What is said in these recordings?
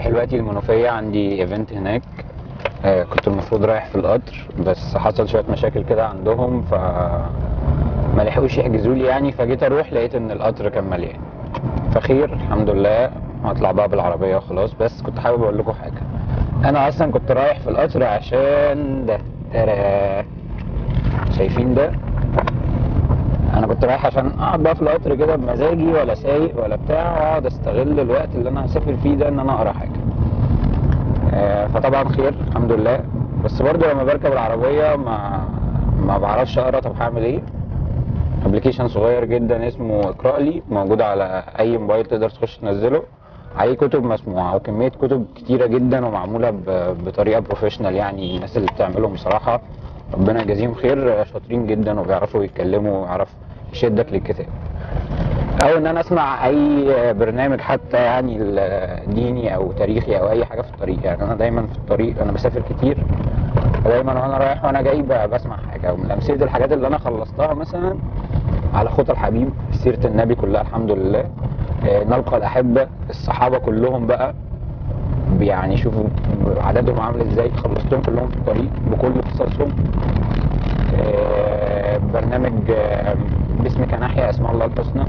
رايح دلوقتي المنوفية، عندي event هناك. كنت المفروض رايح في القطر بس حصل شوية مشاكل كده عندهم ف ما لحقوش يحجزوا لي يعني، فجيت اروح لقيت ان القطر كان مليان، فخير الحمد لله هطلع بقى بالعربية وخلاص. بس كنت حابب اقول لكم حاجة، انا اصلا كنت رايح في القطر عشان ده، ترى شايفين ده؟ انا كنت رايح عشان اقعد بقى في القطر كده بمزاجي، ولا سايق ولا بتاع، واقعد استغل الوقت اللي انا هسافر فيه ده ان انا اقرا حاجة. فطبعا خير الحمد لله. بس برضو لما بركب العربية ما بعرفش اقرا. طب هعمل ايه؟ application صغير جدا اسمه اقرا لي، موجود على اي موبايل تقدر تخش تنزله، عليه كتب مسموعة وكمية كتب كتيرة جدا ومعموله بطريقة professional. يعني الناس اللي بتعملهم بصراحة ربنا يجازيهم خير، شاطرين جدا وبيعرفوا يتكلموا ويعرف يشدك للكتاب. او ان انا اسمع اي برنامج حتى يعني ديني او تاريخي او اي حاجة في الطريق. يعني انا دايما في الطريق، انا بسافر كتير، دايما وانا رايح وانا جاي بسمع حاجة. ومن امثلة الحاجات اللي انا خلصتها مثلا على خطى الحبيب، سيره النبي كلها الحمد لله، نلقى الاحبة، الصحابة كلهم بقى يعني شوفوا عددهم عامل ازاي، خلصتهم كلهم في الطريق بكل قصصهم. برنامج باسمك نحيا، اسماء الله الحسنى،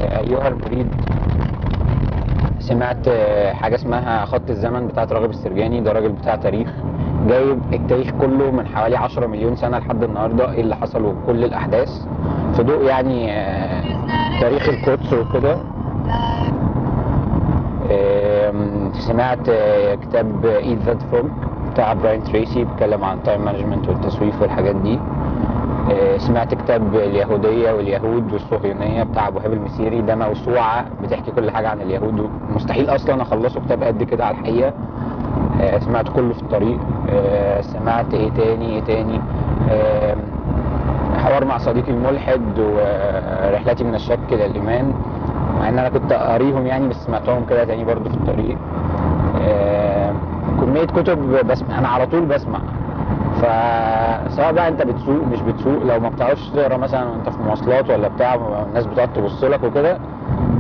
ايها المريد. سمعت حاجة اسمها خط الزمن بتاعت راغب السرجاني، ده راجل بتاع تاريخ، جايب التاريخ كله من حوالي 10 مليون سنة لحد النهارده، ايه اللي حصل وكل الاحداث في ضوء يعني تاريخ القدس وكده. سمعت كتاب Eat That Frog بتاع براين تريسي، بيتكلم عن time management والتسويف والحاجات دي. سمعت كتاب اليهودية واليهود والصهيونية بتاع أبو هاب المسيري، ده موسوعة بتحكي كل حاجة عن اليهود، مستحيل أصلا أخلصه كتاب قد كده على الحقيقة. سمعت كله في الطريق. سمعت إيه تاني حوار مع صديقي الملحد ورحلتي من الشك إلى الإيمان، مع إن أنا كنت قاريهم يعني بس سمعتهم كده تاني برضو في الطريق. كمية كتب بسمع، أنا على طول بسمع، فسواء بقى انت بتسوق مش بتسوق، لو ما بتعرفش تقرا مثلا وانت في مواصلات ولا بتاع، الناس بتقعد تبص لك وكده،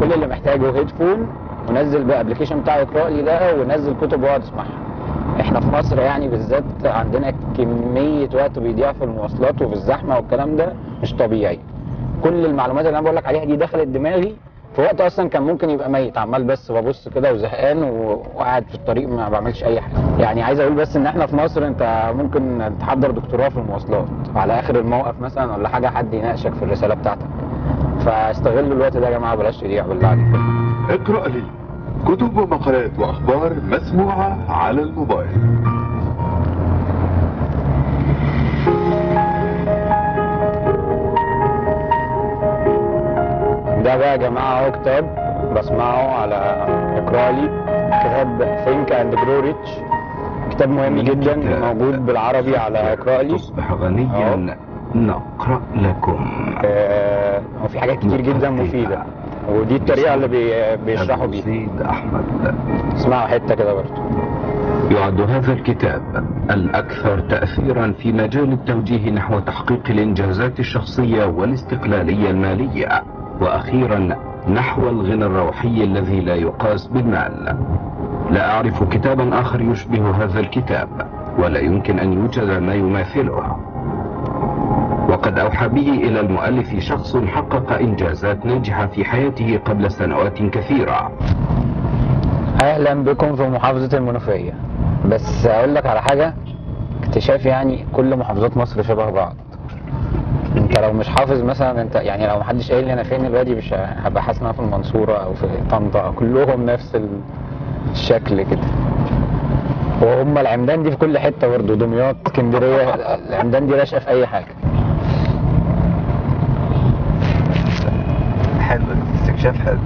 كل اللي محتاجه headphone ونزل بقى application بتاع اقرا لي ده، ونزل كتب واقعد اسمعها. احنا في مصر يعني بالذات عندنا كمية وقت بيضيع في المواصلات وفي الزحمة والكلام ده مش طبيعي. كل المعلومات اللي انا بقول لك عليها دي دخلت دماغي في وقت اصلا كان ممكن يبقى ميت، عمال بس ببص كده وزهقان وقاعد في الطريق ما بعملش اي حاجة. يعني عايز اقول بس ان احنا في مصر انت ممكن تحضر دكتوراه في المواصلات على اخر الموقف مثلا ولا حاجة، حد يناقشك في الرسالة بتاعتك. فاستغلوا الوقت ده يا جماعة، بلاش تضيع بالله عليكم. اقرا لي كتب ومقالات واخبار مسموعة على الموبايل. ده بقى يا جماعة اهو كتاب بسمعه على اقرا لي، كتاب Think and Grow Rich، كتاب مهم جدا موجود بالعربي على اقرا لي. تصبح غنيا نقرأ لكم. هو في حاجات كتير جدا مفيدة، ودي الطريقة اللي بيشرحوا بيها. سيد أحمد، اسمعوا حتة كده برضه. يعد هذا الكتاب الأكثر تأثيرا في مجال التوجيه نحو تحقيق الإنجازات الشخصية والاستقلالية المالية، وأخيرا نحو الغنى الروحي الذي لا يقاس بالمال. لا أعرف كتابا آخر يشبه هذا الكتاب، ولا يمكن أن يوجد ما يماثله. وقد أوحى به إلى المؤلف شخص حقق إنجازات ناجحة في حياته قبل سنوات كثيرة. أهلا بكم في محافظة المنوفية. بس أقول لك على حاجة، اكتشاف يعني كل محافظات مصر شبه بعض. انت لو مش حافظ مثلا، انت يعني لو محدش قايل لي انا فين الوادي مش هبقى حاسس ان انا في المنصورة او في طنطا، كلهم نفس الشكل كده. وهم العمدان دي في كل حتة برضه، دمياط، اسكندرية، العمدان دي راشقه في اي حاجة. حلو الاستكشاف، حلو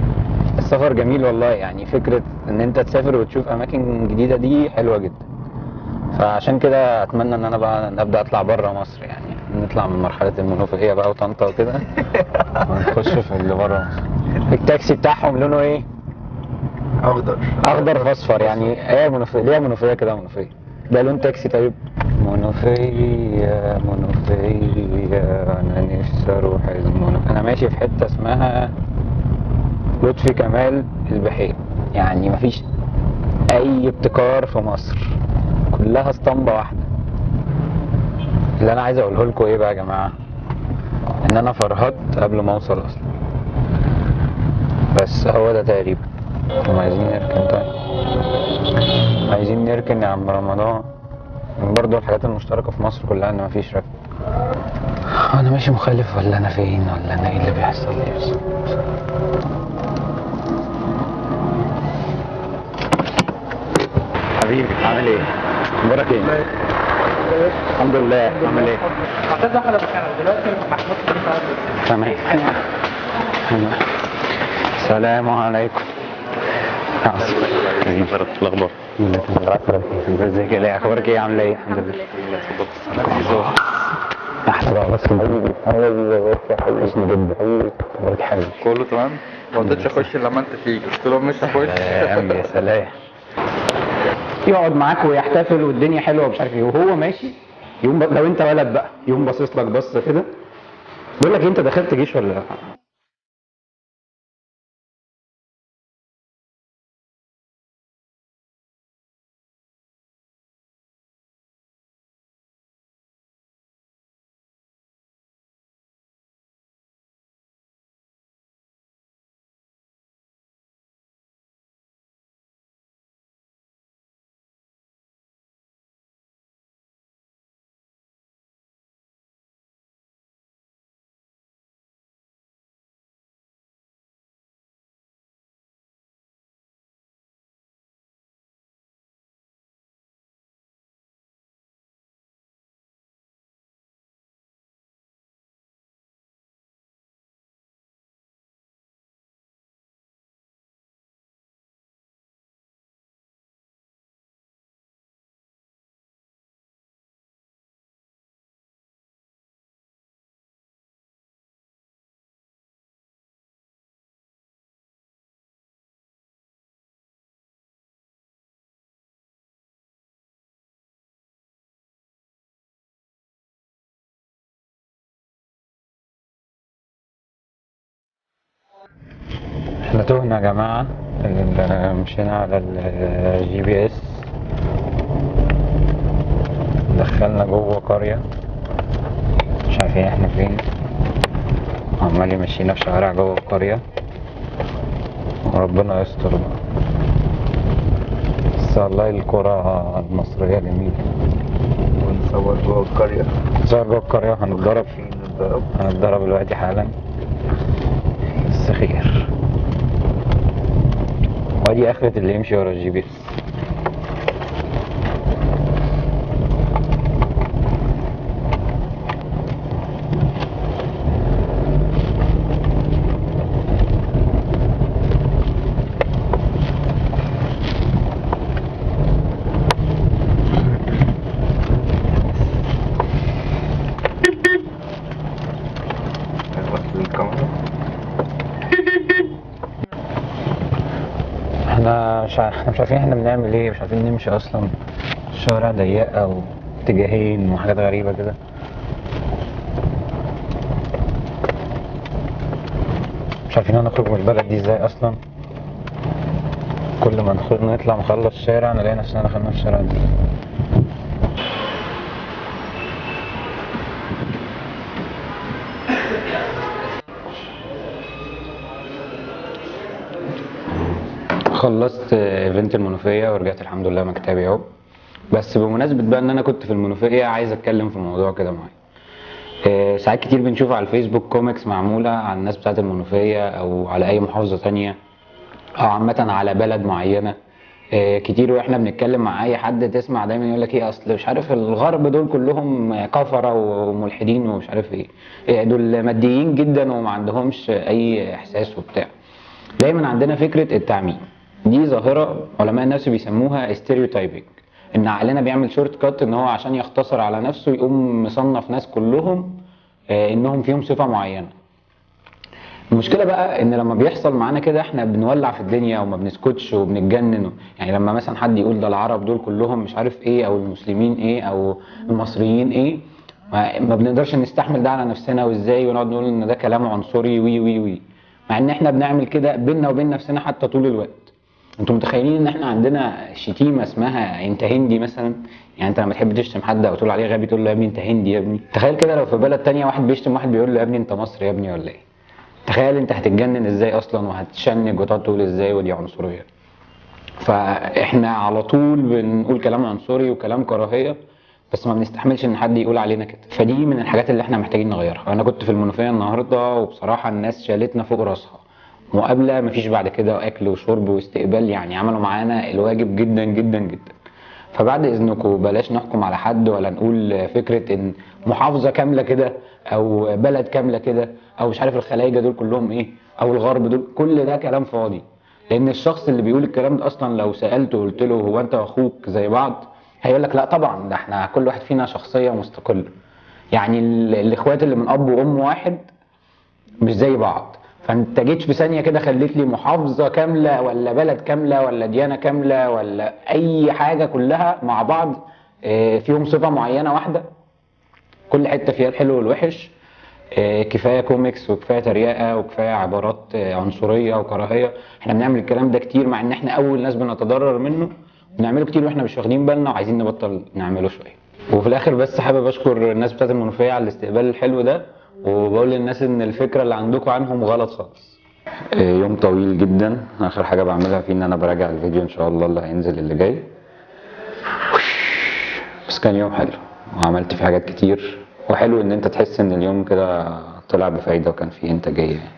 السفر، جميل والله. يعني فكرة ان انت تسافر وتشوف اماكن جديدة دي حلوة جدا. فعشان كده اتمنى ان انا بقى ابدا اطلع بره مصر، يعني نطلع من مرحلة المنوفية بقى وطنطا وكده ونخش في اللي بره مصر. التاكسي بتاعهم لونه ايه؟ اخضر، اخضر في اصفر. يعني ايه منوفيه؟ ليه منوفيه كده؟ منوفيه ده لون تاكسي. طيب منوفيه منوفيه، انا نفسي اروح المنوفية. انا ماشي في حتة اسمها لطفي كمال البحيري، يعني مفيش اي ابتكار في مصر، كلها اسطمبة واحدة. اللي انا عايز اقوله لكم ايه بقى يا جماعة، ان انا فرهدت قبل ما اوصل اصلا، بس هو ده تقريبا. هم عايزين نركن، طيب عايزين نركن يا عم رمضان. برضو الحاجات المشتركة في مصر كلها ان مفيش ركن. انا ماشي مخالف ولا انا فين ولا انا ايه اللي بيحصل لي بالظبط؟ حبيبي عامل ايه؟ اخبارك ايه؟ الحمد لله. عامل ايه؟ معتز احمد ابو كامل دلوقتي محمود خليفة. تمام. السلام عليكم. الاخبار؟ ازيك يا اخبارك ايه؟ عامله ايه؟ الحمد لله. احلى بقى بس حبيبي وحشني جدا. اخبارك حبيبي؟ كله تمام. ما رضيتش اخش لما انت تيجي، قلت لهم مش هخش. يا سلام. يقعد معاك ويحتفل والدنيا حلوة ومش عارف ايه، وهو ماشي يقوم لو انت ولد بقى يقوم باصص لك بصة كده بيقول لك انت دخلت جيش ولا لا؟ احنا تهنا يا جماعة، مشينا على ال GPS دخلنا جوه قرية مش عارفين احنا فين، عمال يمشينا في شوارع جوه القرية وربنا يستر بقى. بس والله الكرة المصرية جميلة. ونصور جوه القرية، نصور جوه القرية. هنتضرب، هنتضرب دلوقتي حالا، بس خير. وادي اخرة اللي يمشي ورا ال GPS. احنا مش عارفين احنا بنعمل ايه، مش عارفين نمشي اصلا، الشوارع ضيقه واتجاهين وحاجات غريبة كده. مش عارفين هنخرج من البلد دي ازاي اصلا. كل ما نطلع نخلص شارع نلاقي نفسنا دخلنا في الشارع دي. خلصت event المنوفية ورجعت الحمد لله مكتبي اهو. بس بمناسبة بقى ان انا كنت في المنوفية عايز اتكلم في موضوع كده معين. ساعات كتير بنشوف على الفيسبوك كوميكس معمولة على الناس بتاعت المنوفية او على اي محافظة تانية او عامة على بلد معينة. كتير واحنا بنتكلم مع اي حد تسمع دايما يقول لك ايه، اصل مش عارف الغرب دول كلهم كفره وملحدين ومش عارف ايه، دول ماديين جدا وما عندهمش اي احساس وبتاع. دايما عندنا فكرة التعميم دي، ظاهره علماء النفس بيسموها stereotyping، ان عقلنا بيعمل shortcut ان هو عشان يختصر على نفسه يقوم مصنف ناس كلهم انهم فيهم صفة معينة. المشكلة بقى ان لما بيحصل معانا كده احنا بنولع في الدنيا وما بنسكتش وبنتجنن. يعني لما مثلا حد يقول ده العرب دول كلهم مش عارف ايه، او المسلمين ايه، او المصريين ايه، ما بنقدرش نستحمل ده على نفسنا وازاي، ونقعد نقول ان ده كلام عنصري وي وي وي، مع ان احنا بنعمل كده بينا وبين نفسنا حتى طول الوقت. انتوا متخيلين ان احنا عندنا شتيمه اسمها انت هندي مثلا؟ يعني انت لما تحب تشتم حد او تقول عليه غبي تقول له يا ابني انت هندي يا ابني. تخيل كده لو في بلد تانية واحد بيشتم واحد بيقول له يا ابني انت مصري يا ابني ولا ايه؟ تخيل انت هتتجنن ازاي اصلا، وهتشنج وتقعد تقول ازاي ودي عنصرية. فاحنا على طول بنقول كلام عنصري وكلام كراهية، بس ما بنستحملش ان حد يقول علينا كده. فدي من الحاجات اللي احنا محتاجين نغيرها. انا كنت في المنوفية النهارده وبصراحة الناس شالتنا فوق راسها، مقابله مفيش بعد كده، اكل وشرب واستقبال، يعني عملوا معانا الواجب جدا جدا جدا. فبعد اذنكم بلاش نحكم على حد ولا نقول فكرة ان محافظة كاملة كده او بلد كاملة كده او مش عارف الخلايجه دول كلهم ايه او الغرب دول، كل ده كلام فاضي. لان الشخص اللي بيقول الكلام ده اصلا لو سالته وقلت له هو انت واخوك زي بعض، هيقول لك لا طبعا، ده احنا كل واحد فينا شخصية مستقلة. يعني الاخوات اللي من اب وام واحد مش زي بعض. فانت جيت في ثانية كده خليت لي محافظة كاملة ولا بلد كاملة ولا ديانة كاملة ولا اي حاجة كلها مع بعض فيهم صفة معينة واحدة، كل حتة فيها الحلو والوحش. كفاية كوميكس وكفاية تريقه وكفاية عبارات عنصرية وكراهية. احنا بنعمل الكلام ده كتير مع ان احنا اول ناس بنتضرر منه، بنعمله كتير واحنا مش واخدين بالنا، وعايزين نبطل نعمله شوية. وفي الاخر بس حابب اشكر الناس بتاعت المنوفية على الاستقبال الحلو ده، وبقول للناس ان الفكرة اللي عندكم عنهم غلط خالص. يوم طويل جدا، اخر حاجة بعملها فيه ان انا براجع الفيديو ان شاء الله اللي هينزل اللي جاي. بس كان يوم حلو وعملت فيه حاجات كتير، وحلو ان انت تحس ان اليوم كده طلع بفايده وكان فيه انتاجية يعني.